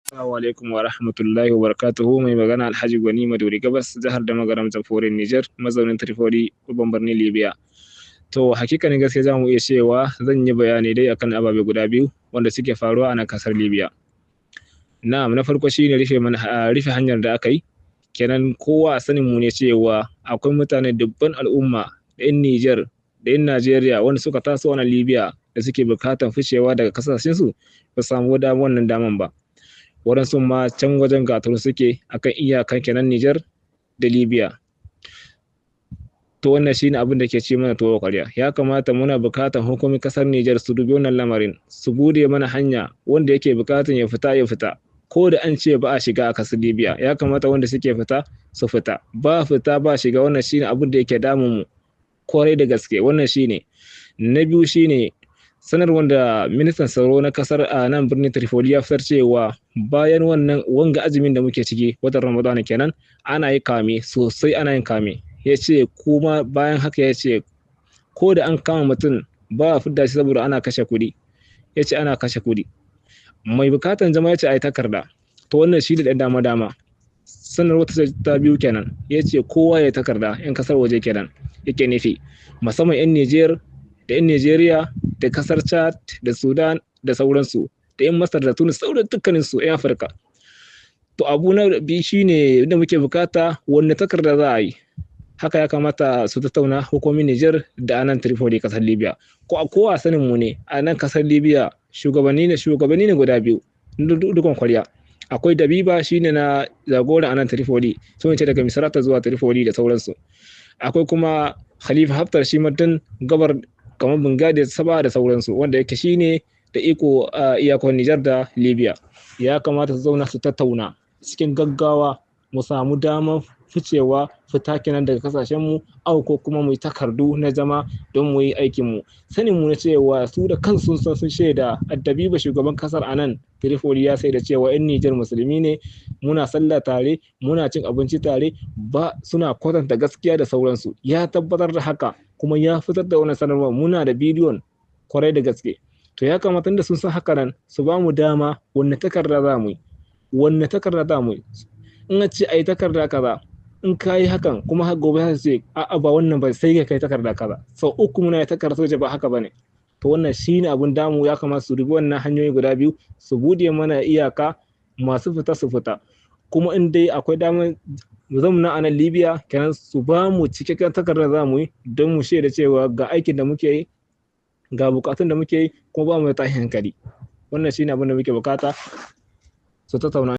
Assalamu alaikum wa rahmatullahi wa barakatuhu. Mai magana Alhaji Gwani Maduri Gabas, jihar da Magaram, Jamhuriyar Niger, mazaunin Tripoli, babban birnin Libya. To, hakikanin gaskiya za mu iya cewa zan yi bayani dai akan ababe guda biyu wanda suke faruwa a nan kasar Libya. Na'am, na farko shine rufe mana rufe hanyar da aka yi. Kenan kowa a sanin mu ne cewa akwai mutane dubban al'umma da 'yan Niger da 'yan Najeriya wanda suka taso a nan Libya da suke bukatan ficewa daga kasashensu, ba samu wannan daman ba. Waɗansu ma can wajen Gaturu suke akan iyakan kenan Niger da Libya. To, wannan shine abin da ke ci mana tuwo ƙwarya. Ya kamata, muna bukatan hukumomin kasar Niger su dubi wannan lamarin, su bude mana hanya, wanda yake bukatan ya fita ya fita. Ko da an ce ba a shiga a kasar Libya, ya kamata wanda suke fita su fita. Ba fita ba shiga, wannan shine abin da yake damun mu kwarai da gaske. Wannan shine. Na biyu shine sanarwar da ministan tsaro na kasar a nan birnin Tripoli ya fitar cewa bayan wannan wanga azumin da muke ciki, watan Ramadana kenan, ana yi kame sosai, ana yin kame. Ya ce kuma bayan haka, ya ce ko da an kama mutum ba a fidda shi saboda ana kashe kuɗi. Ya ce ana kashe kuɗi. Mai bukatan zama, ya ce a yi takarda. To, wannan shi da ɗan dama dama. Sanarwar ta biyu kenan, ya ce kowa ya takarda, 'yan kasar waje kenan yake nufi, musamman 'yan Niger da 'yan Nigeria da kasar Chad da Sudan da sauransu, da 'yan Masar da Tunis, sauran dukkaninsu 'yan Afirka. To, abu na biyu shine da muke bukata, wanne takarda za a yi? Haka ya kamata su tattauna, hukumomin Niger da anan Tripoli, kasar Libya. Ko a sanin mu ne, a nan kasar Libya shugabanni ne guda biyu dukkan kwarya. Akwai Dabiba, shine na jagoran anan Tripoli, sun ce daga Misrata zuwa Tripoli da sauransu. Akwai kuma Khalifa Haftar, shi mutum gabar kamar Benghazi, Saba da sauransu, wanda yake shine da iko a iyakar Niger da Libya. Ya kamata su zauna su tattauna cikin gaggawa, mu samu damar ficewa, fita kenan daga kasashen mu, au ko kuma mu yi takardu na zama don mu yi aikin mu. Sanin mu na cewa su da kansu sun sun shaida, Addabiba, shugaban kasar anan Tripoli, ya sai da cewa yan Nijar musulmi ne, muna sallah tare, muna cin abinci tare, ba suna kwatanta gaskiya da sauransu. Ya tabbatar da haka kuma ya fitar da wannan sanarwa, muna da bidiyon kwarai da gaske. To, ya kamata da sun san haka nan su ba mu dama, wanne takarda za mu yi, wanne takarda za mu yi? In a ce a yi takarda kaza, in ka yi hakan kuma gobe za su ce a'a, ba wannan ba, sai ka kai takarda kaza. Sau uku muna yi takarda soja, ba haka bane. To, wannan shine abun damu. Ya kamata su dubi wannan hanyoyi guda biyu, su bude mana iyaka, masu fita su fita. Kuma in dai akwai damar mu zauna a nan Libya kenan, su ba mu cikakken takardar za mu yi don mu shaida cewa ga aikin da muke yi, ga bukatun da muke yi, kuma ba mu da tashin hankali. Wannan shine abin da muke bukata su tattauna.